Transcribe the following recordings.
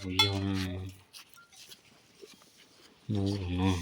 Yog no, no.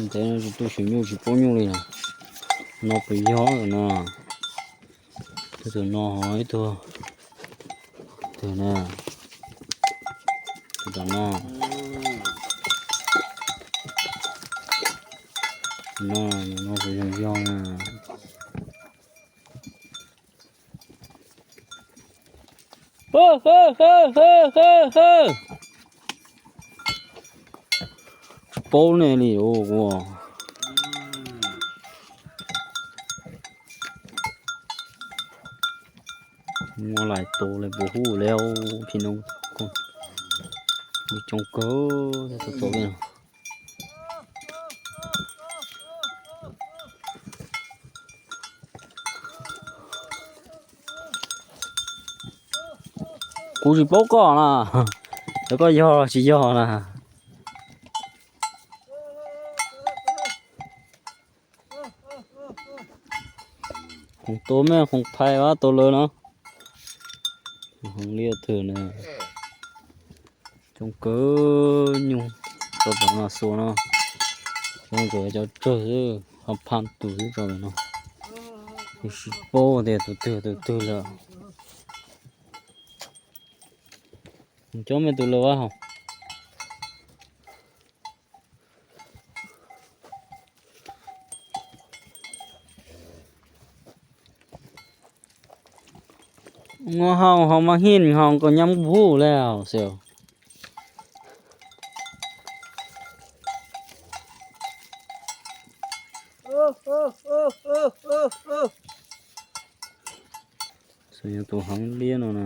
Ntev no tsis tu xyuas nyuj tsis paub nyuj li na. No puas yog no? Tus no ho ib tug twg na? Tus tom no. No, no puas yog yog na? Tsis paub ne li ua. Muaj lais tus li puas hu li phim no. Coob kawg, tus tus li. Kuv tsis paub koj na, cov koj yog tsis yog na. Khoom tua me khoom phais ua tua lawm no. Hoo liaj twg na. Coob kawg nyuj rau tom no xua no. Coob kawg cov tsawg xwb, ho phaj tus xwb rau no. Kuv tsis paub tias tus twg tus twg lawm. Coob me tus lawm vaj hauv. Ua hauv hauv mas hin hauv kom nyab npub le xwb. Xyov yog tus heev liab no na.